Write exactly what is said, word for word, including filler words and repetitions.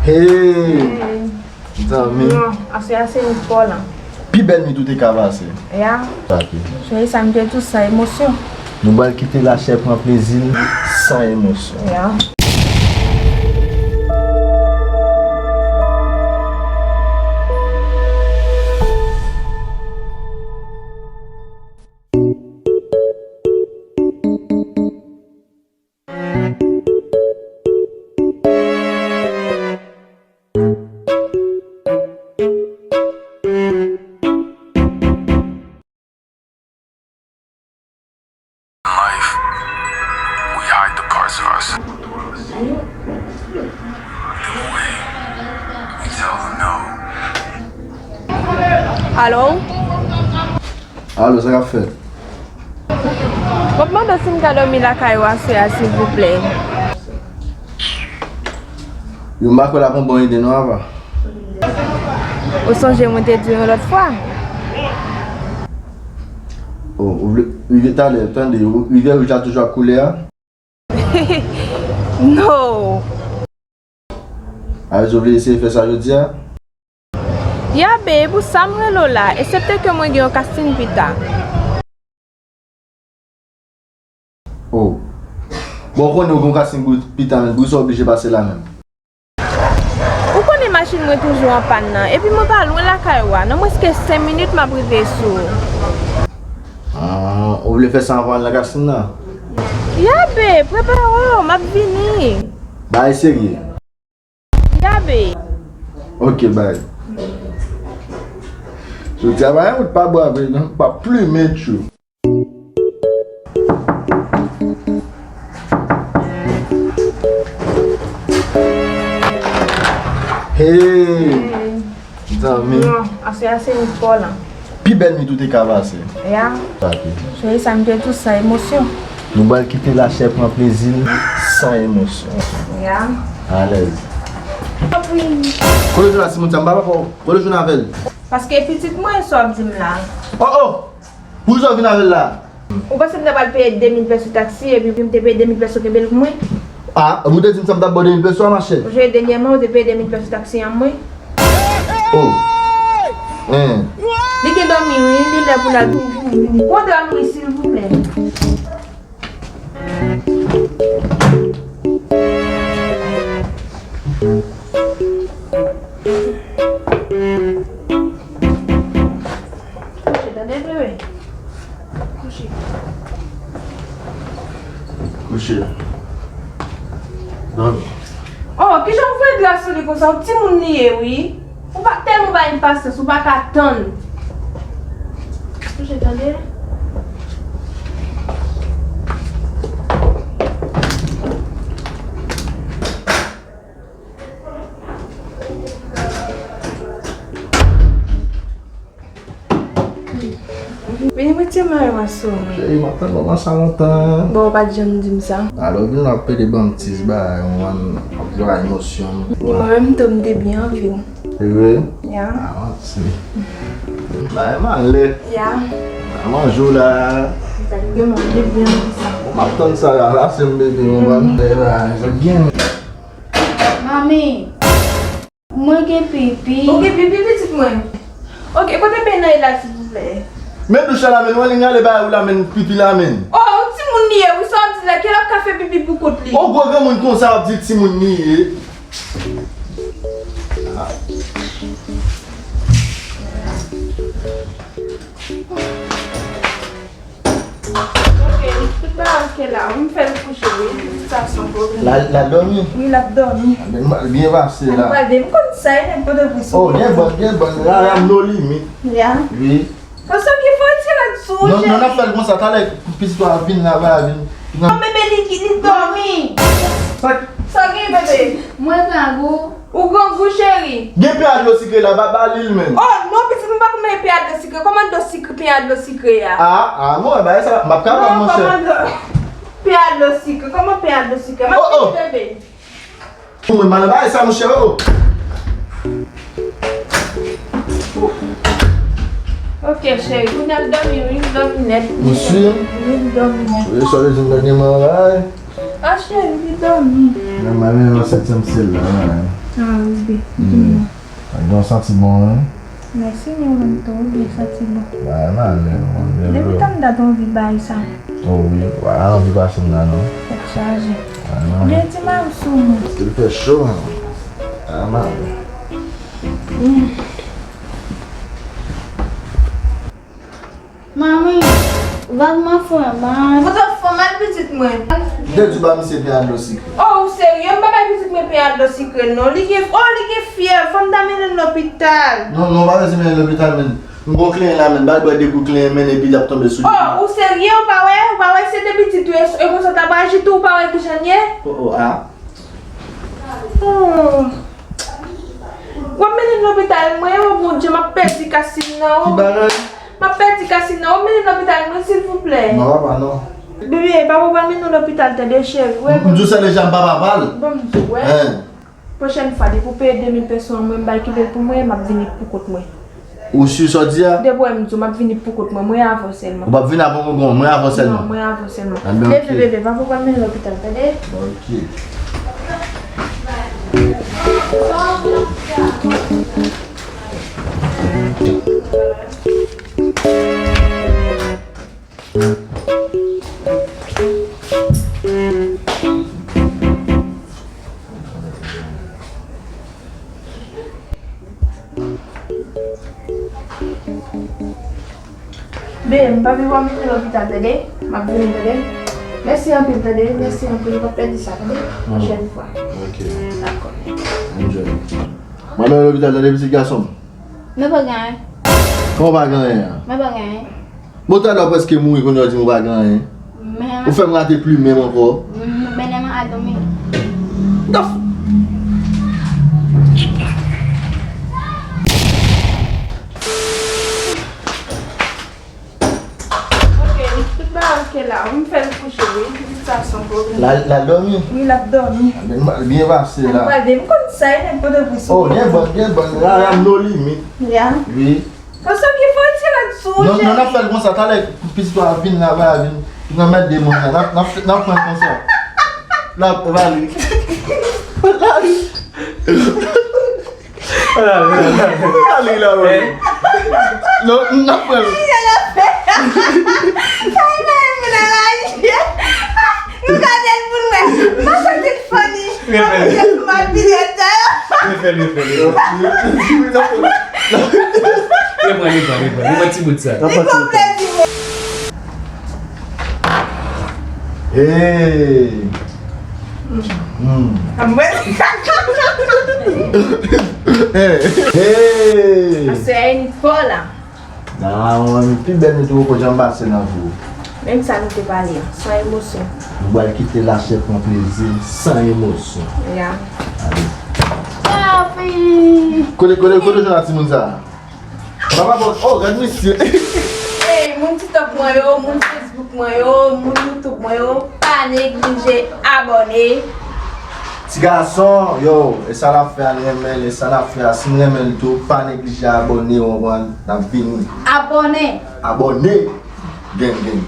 Hey! Zanmi. Non, aswè a se nwit pa w lan. Pi bèl nwit ou te ka pase. Ya. Papi. Cheri, sa m te di w san emosyon. Nou pral kite lachè pran plezi l san emosyon. Ya. Life, we hide the parts of ourselves. Then we, we tell them no. Alo? Alo, sa k ap fèt? M ap mande w si m ka dòmi lakay ou aswè a, silvouplè. Yo, m pa kwè l ap yon bon ide non, apa. Ou sonje mwen te di w yon lòt fwa? Oh, ou vle rive talè, tande, ou rive ri la toujou ak koulè a? No! Alò, ou vle eseye fè sa jodi a? Ya, babe, pou sa m rele w la, eksepte ke mwen gen yon casting pita. Oh. Bon, ou konnen ou gen yon casting pou pita, men poukisa w oblije pase la menm? Ou konnen machin mwen toujou an pàn nan, epi mwen pa lwen lakay ou a, nan mwens ke senk minit m ap rive sou ou. Ah, ou vle fè sa anvan w al nan casting nan? Ya, babe, prepare w, m ap vini. Bagay serye. Ya, babe. Ok, bye. Jodi a pa yon wout pa bwa vre non, pa plimen tjou. Hey! Zanmi. Non, aswè a se nwit pa w lan. Pi bèl nwit ou te ka pase. Ya. Papi. Cheri, sa m te di w san emosyon. Nou pral kite lachè pran plezi l san emosyon. Ya. Alèz. Kote w jwenn a timoun sa? M pa papa w. Kote w jwenn avè l? Paske pitit mwen, sa w ap di m la. Oh, oh! Poukisa w vin avè l la? Ou panse m ta pral peye de mil pèso taksi, epi m te peye de mil pèso kenbe l pou mwen? Ah, ou te di m sa m t ap ba w de mil pèso a, machè. Ou sonje dènyèman, ou te peye de mil pèso taksi an mwen? Oh. Hein. Li gen dòmi, wi, li lè pou l al. Pran dòmi, silvouplè. Kouche, tande, bebe. Kouche. Kouche. Dòmi. Oh, kijan w voye dra sou li konsa? Yon timoun li ye, wi. Ou pa tèlman bay enpasyans, ou pa ka tann. Kouche, tande. Vini mete mayo a sou mwen. Cheri, m ap tann moman sa lontan. Bon, ou pa t janm di m sa. Alò, vin la, ap pede ban m ti bagay, mwen, ap jwe a emosyon m. Mwen menm tou, m te byen anvi w. Se vre? Ya. Ah, mèsi. Bagay malè. Ya. Bagay manje w la. Egzakteman, m te byen anvi sa. M ap tann sa la, la, se m bebe, mwen ban m bagay, sa gen. Manmi. Mwen gen pipi. Ou gen pipi, pitit mwen? Ok, kote peny nan e la, silvouplè? Men douch la, men, ou annik ale bay ou la, men, pipi la, men. Oh, yon timoun li ye, wi, sa w ap di la, kè l ap ka fè pipi pou kont li. Oh, gwo granmoun konsa w ap di timoun li ye. Ok, tout bagay ok la. Wi, m fè l kouche, wi. Sa san pwoblèm. L al, l al dòmi? Wi, l ap dòmi. Byen pase la. Al pale, m konn sa, e nèg Pòtoprens. Oh, gen bòn, gen bòn. La, la, no limit. Ya. Wi. Konsa ki fò ti rad sou. Non, non, n ap fè l konsa. Talè, pitit ou a vin la, va vin. Non, bebe, li, li dòmi. Sa, sa gen, bebe? Mwen, grangou. Ou grangou, cheri. Gen pè a dlo sikre la, ba, ba li l menm. Oh, non, pitit, m pa konn mete pè a dlo sikre. Kòman dlo sikre, pè a dlo sikre a? Ah, ah, mwen, bagay sa, m ap kapab, monchè. Non, kòman dlo, pè a dlo sikre? Kòman pè a dlo sikre? M ap vini, bebe. Mwen, m al nan bagay sa, monchè, oh. Ok, cheri, kounye a l dòmi, wi, l dòmi nèt. Ou si? Wi, l dòmi nèt. Ou sòt di m nan gen bagay. A cheri, li dòmi. Nan mwen menm, mwen santi m se la, man. Ah, wi, bebe. Ak yon santi bon, wi. Mèsi, men ou menm tou, ou byen santi bon. Ba, m ale, mwen byen. Depi tann dat ou anvi bay sa. Oh, wi, wa, anvi pase m la, non. Tèt chaje. Ba, non. Byen di m a sou mwen. Paske l fè cho, man. Ah, man. Manmi, vag m an fè mal. Fout ou fè mal pitit mwen. Te di ba misye pen a dlo sikre. Oh, ou serye? M pa bay pitit mwen pen a dlo sikre, non. Li gen, oh, li gen fyèv. Fò m ta mennen l lopital. Non, non, pa bezwen mennen l lopital, men. M gon klenyen la, men. Ba l bwè de gout klenyen, men, epi l ap tonbe sou li. Oh, ou serye? Ou pa wè? Ou pa wè se de pitit ou ye, e konsa w t ap aji tou, ou pa wè kijan l ye? Oh, oh, ah. Oh. W ap mennen m lopital mwen, oh Bondye, m ap pèdi Kassim nan, oh. Ki bagay? M ap pèdi Kassim nan, w ap mennen m lopital mwen, silvouplè. Non, papa, non. Bebe, papa pral mennen w lopital, tande, cheri. M di w sa deja, m pa papa l. Bon, m di w, wè. Pwochèn fwa, depi w peye de mil peso an mwen, m bay kite l pou mwen, m ap vini pou kont mwen. Ou si sa w di a? Depi w wè m di w, m ap vini pou kont mwen, mwen avè w sèlman. Ou p ap vini avè mwen, mwen avè w sèlman? Non, mwen avè w sèlman. Leve, bebe, papa pral mennen w lopital, tande? Ok. Bebe, m pa vin wè w mennen lopital, tande? M ap vini, tande? Mèsi anpil, tande? Mèsi anpil, ou p ap pèdi sa, tande? Pwochèn fwa. Ok. Dakò. Enjoy. Mwen menm lopital, tande, pitit gason m? Mwen pa gen anyen. Kòman w pa gen anyen an? Mwen pa gen anyen. Bon, talè w prèske mouri, kounye a w di m ou pa gen anyen. Ou fè m rate plimen m ankò. Mennen m al dòmi. Dòf! Ok, tout bagay ok la. Wi, m fè l kouche, wi. Pitit sa son pwoblèm. L al, l al dòmi? Wi, l ap dòmi. Byen pase la. Al pral de, m konn sa, e nèg Pòtoprens. Oh, gen bòn, gen bòn. La, la, no limit. Ya. Wi. Konsa ki fò ti rad sou ou, cheri. Non, non, n ap fè l konsa. Talè, pitit ou a vin la, va vin. Nan mèt de moun la. N ap, n ap, n ap pran l konsa. N ap, va li. Va li. Alè la, wè. Non, n ap pran l. Sa e mèm moun anraje. Nou gade l pou n wè. M pa santi l funny. Refè l. Mwen te fè mal pilyèt sa yo. Refè l, refè l, refè l. Reprann, reprann, reprann. Reprann ti bout sa. Li gon plezi. Hey! Hmm. Hey! Hey! Aswè a, e nit fò la. Nan, pi bèl nit ou poko janm pase nan vi w. Menm sa nou te pale an, san emosyon. Nou pral kite lachè pran plezi l san emosyon. Ya. Ale. Papi! Kote, kote, kote w jwenn ak timoun sa a? Papa bon, oh, gad misye. Ey, moun TikTok mwen yo, moun Facebook mwen yo, moun YouTube mwen yo, pa neglije abòne. Ti gason, yo, e sa n ap fè a, n renmen l, e sa n ap fè a, si n renmen l tou, pa neglije abòne, w konprann, n ap vini. Abòne. Abòne. Gang, gang.